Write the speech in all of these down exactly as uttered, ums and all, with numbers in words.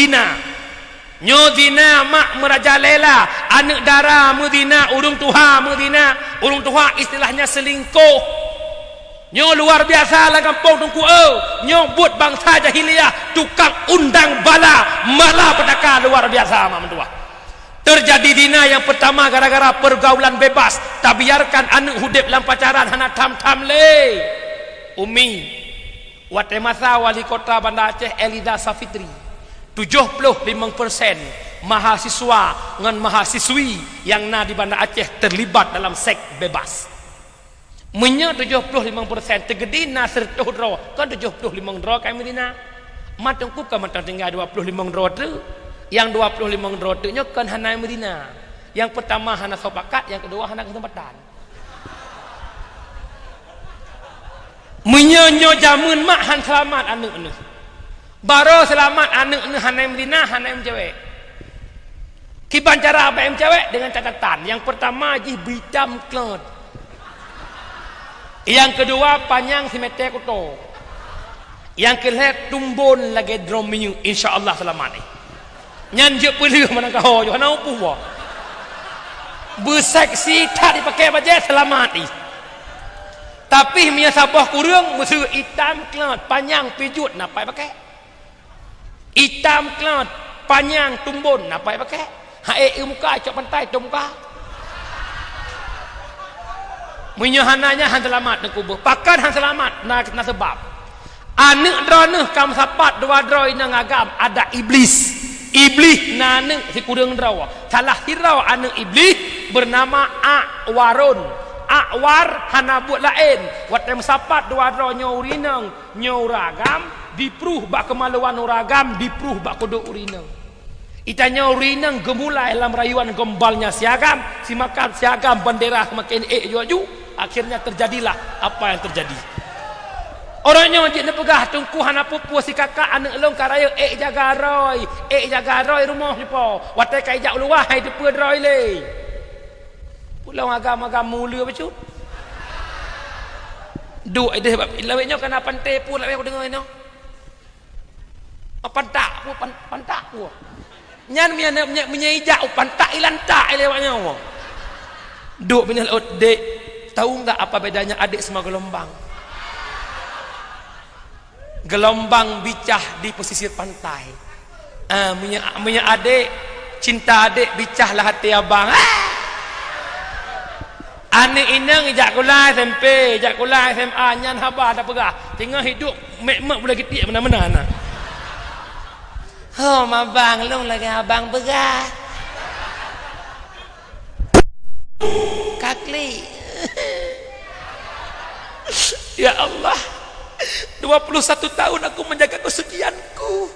Zina. Nyoe zina mak meurajalela, aneuk dara meuzina, ureuëng tuha meuzina, ureuëng tuha istilahnya selingkuh. Nyoe luar biasa lam gampông Teungku eu. Nyoe buet bansa jahiliyah, tukang undang bala, malapetaka luar biasa mak meutuah. Terjadi zina yang pertama gara-gara pergaulan bebas, tabiarkan aneuk hudeb lam pacaran hana tham-tham lé. Umi, watée masa wali kota Banda Aceh Eliza Safitri, tujoh ploh limong persen mahasiswa ngon mahasiswi nyang na di Banda Aceh terlibat dalam seks bebas. Meunyoe tujoh ploh limong persen, teugeudi na sireutôh droe, kon tujoh ploh limong droe ka meuzina. Mak Teungku ka mantong tinggai dua ploh limong droe teuk. Nyang dua ploh limong droe teuk nyoe kon hana meuzina. Nyang peurtama hana soe pakat, nyang keudua hana keuseumpatan. Meunyoe nyoe jameun mak han seulamat aneuk neuh. Barô seulamat aneuk neuh hana meuzina, hana meucewek. Kiban cara bak meucewek? Dengan catatan, nyang peurtama jih beuitam klot. Nyang keudua panyang simeté kuto. Nyang keulhèe tumbon lagée drom minyeuk, insya Allah seulamat. Nyan jeuet peuleueh meunan ka ho, hana upuh. Beuseksi that jipakée bajée seulamat ih. Tapi meunyoe saboh kureueng, meuseu itam klot, panyang pijuet na pai pakée. Itam klot, panyang tumbon na pai pakée. Hai eu muka cok pantai tom muka. Meunyoe hana nyan han seulamat neukuboh. Pakon han seulamat? Na, na seubab. Aneuk droeneuh ka meusapat dua droe inong agam, ada iblis. Iblis na aneuk sikureueng droe. Salah sidroe aneuk iblis beunama Akwarun. Akwar hana buet laén. Watée meusapat dua droe nyoe ureueng inong, nyoe ureueng agam, dipruh bak keumaluan ureueng agam, dipruh bak kudok ureueng inong. Itanyoe ureueng inong geumulai lam rayuan gombalnya si agam, simakan si agam, bandera semakin ék ju-aju, akhirnya terjadilah apa yang terjadi. Ureueng nyoe jeuet neupeugah, "Teungku hana peue-peue si kakak aneuk lôn ka rayeuk, ék jaga droe, ék jaga droe rumoh nyoe po. Watée ka ijak u luwa hai teupeue droe lé." Pulang agam-agam mule bacut. Duek ideh bak lawét nyoe kana pantai pun lawét kudeungoe nyoe. Pantak pun, pan-, pantak pun. Nyan meunyo, meunyo, meunyo ijak u pantak ilantak ilewat nyoe. Duek meunyo laôt, "Dek, tahu nggak apa bedanya adik sama gelombang?" Gelombang bicah di pesisir pantai. Ah, meunyo, meunyo adek, cinta adek bicah lah até abang. Ah! Aneuk inong ijak kula S M P, ijak kula S M A, nyan haba tapeugah. Teungoh hidup mek-mek buleue geutik meunan-meunan na. Ho, abang lôn lagée abang peugah. Ka klik. Ya Allah, dua puluh satu tahun aku menjaga kesucianku.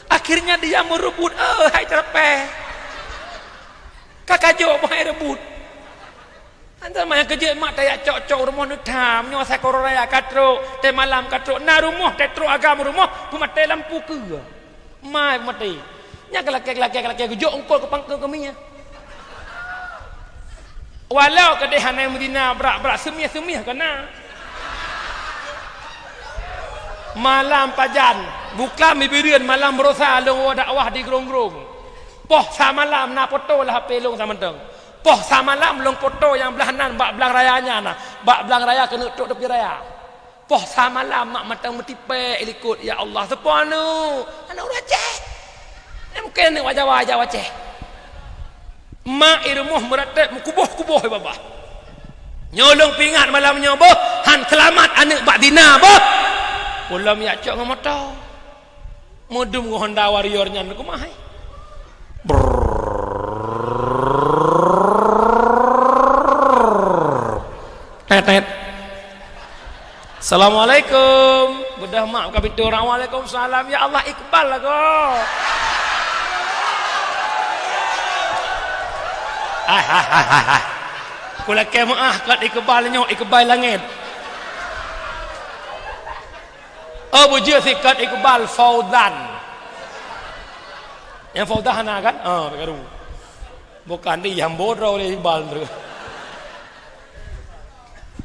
Akhirnya dia merebut, eh, hai ceurapée. Ka kajok boh hai rebut. Anta mah nyang keujeuet mak tajak cok-cok rumoh neutam, nyoe asai koro raya ka trok, teumalam ka trok, na rumoh tatrok agam rumoh, peumaté lampu keue. Mai maté. Nyan keu lakée-lakée, keu lakée geujok eungkôt keu pangkeu keumiah. Walau keudeh hana meudina brak-brak, seumiah-seumiah keu na. Malam pajan, buklam bibireuen malam baroesa lôn woe dakwah di Grong-Grong. Poh sa malam na poto lam H P lôn samantong. Poh sa malam lôn poto nyang blaih nan bak blang raya nyan na, bak blang raya keuneuk trok tepi raya. Poh sa malam mak mantong meutipék i likot, "Ya Allah, soe po aneuk? Aneuk ureueng Aceh. Nyan mungken aneuk Jawa, Jawa Aceh." Mak i rumoh meuratéb meukuboh-kuboh i babah. "Nyoe lôn peuingat malam nyoe boh, han seulamat aneuk bak zina boh." Pulom jak cok ngon moto. Meudum ngon Honda Warrior nyan keumahe. Brrrr. Tetet. "Assalamualaikum." Beudôh mak ka pintoe, "Waalaikumsalam." "Ya Allah, Iqbal lah kok." Kulakée meuáh, kon Iqbal nyoe, Iqbal langét. Oh, beujeuet sikat Iqbal Fauzan. Nyang Fauzan hana kan? Ah, karu. Bukan di yang bodoh oleh Iqbal tu.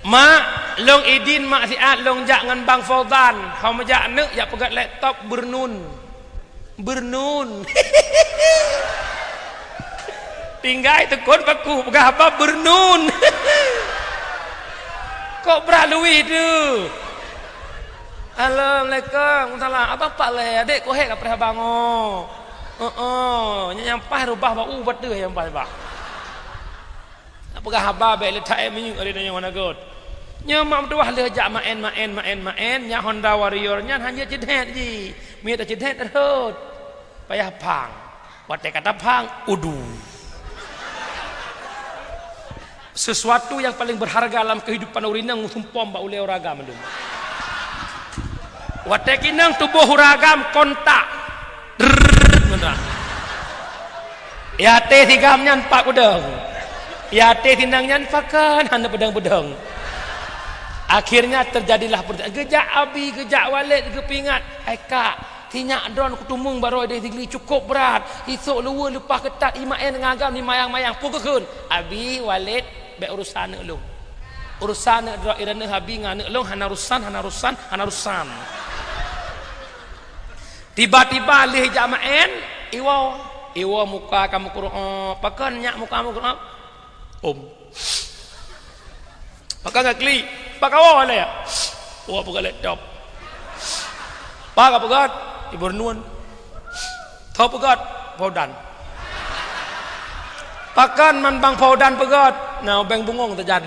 "Mak, lôn idin mak siat lôn jak ngon Bang Fauzan. Hom jak neuk jak peugét laptop beurnun." Beurnun. Tinggai teukon baku peugah haba beurnun. Kok brat luwih tu? Assalamualaikum. Salam. Abang pak lé, adék kok hék ka preh abang oh. Heeh, nyan nyang paih rubah bak u bateuh nyang paih bah. Nak peugah haba bék le that minyeuk ari nyoe na göt. Nyoe mak meutuwah lheueh jak maén, maén, maén, maén, nyak Honda Warrior nyan hana ceudhet jih. Meunyo taceudhet rhot. Payah phang. Watée ka taphang, udu. Sesuatu yang paling berharga dalam kehidupan ureuëng inong meusumpom bak ulée ureuëng agam mandum. Watée kinong tuboh ureuëng agam kontak. Drrrr, meunan. Ya até sigam nyan pat peudong. Ya até sinang nyan pakon hana peudong-peudong. Akhirnya terjadilah per-, geujak abi, geujak Walid geupeuingat, "Hai kak, sinyak droe kutumeung baroe di Sigli cukup brat. Isok luweue leupah keutat imaén ngon agam di mayang-mayang." Peue geukheun? "Abi, Walid, bék urusan aneuk lôn. Urusan aneuk droe i droeneuh abi ngon aneuk lôn hana urusan, hana urusan, hana urusan." Tiba-tiba lheueh jak maén, iwoe. Iwoe muka ka meukureueng. Pakon nyak muka meukureueng? Om. Pakon ka klik. Pak kawoe lé. Wah, peugah laptop. Pak ka peugah, Ibu Renun. Tho peugah, Faudan. Pakon man bang Faudan peugah, na ubeng bungong teujan.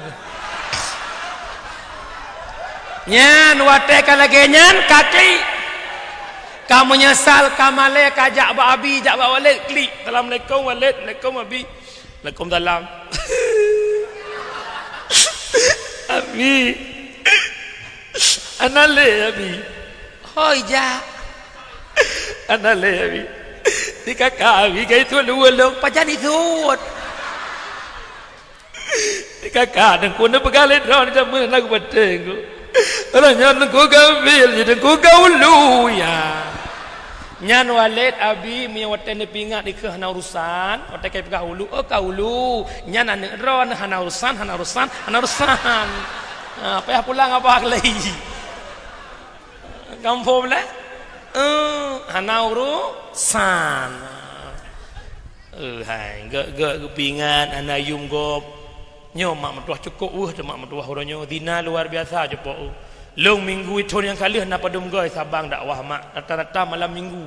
Nyan watée ka lagée nyan ka klik. Ka meunyeusal, ka malée, ka jak bak abi, jak bak Walid, klik. "Assalamualaikum Walid." "Waalaikum abi." "Waalaikumsalam." "Abi. Hana lé, abi." "Hoi jak." "Hana lé, abi. Di kakak abi ka ituek luweue lôn." "Pajan ituek?" "Di kakak Teungku neupeugah lé droe jameun lagu bateng ku. Uroe nyoe Teungku ka bil, jadi Teungku ka ulu ya." Nyan Walid abi meunyoe watée neupeuingat dikeue hana urusan, watée ka peugah ulu, oh ka ulu. Nyan aneuk droe hana urusan, hana urusan, hana urusan. Ha, payah pulang abah keulai. Gampông lé? Eh, hana urusan. Eh, hai, gak-gak geupeuingat hana yum gob. Nyoe mak meutuwah cukôp weueh teuh mak meutuwah uroe nyoe. Zina luar biasa cupok weueh. Lôn minggu ithon nyang ka lheueh na padum goe sabang dakwah mak. Rata-rata malam minggu.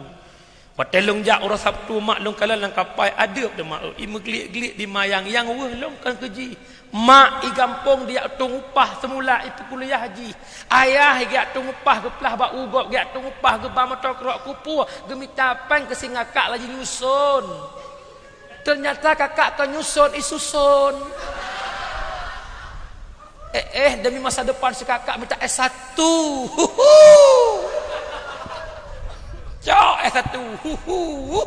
Watée lôn jak uroe Sabtu mak lôn kalon lam kapai adeueb teuh mak, i meugeliek-geliek di mayang nyang weueh lôn kon keu jih. Mak i gampông dijak tueng upah seumula i peukuliah jih. Ayah i geujak tueng upah geuplah bak u gob, geujak tueng upah geuba moto keurok kupue, geumita péng keu si ngakak laju nyuson. Teunyata kakak kon nyuson, i suson. Eh, eh, demi masa depan si kakak mita S satu. Huhu. Cok S satu. Huhu.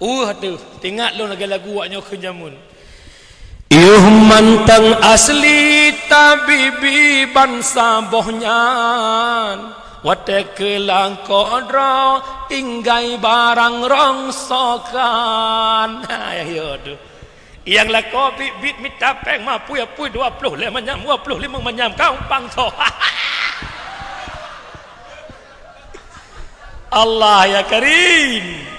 Uh, tuh, teuingat lôn lagée lagu awak nyoe kheun jameun. Yoh mantong asli tabibi bansa boh nyan, watée keu langkok droe tinggai barang rongsokan. Ha, ya, ya, tuh. Nyang lakoe bit-bit mita péng mapui-apui dua ploh lé manyam, dua ploh limong manyam, ka umpang tho. Allah ya Karim.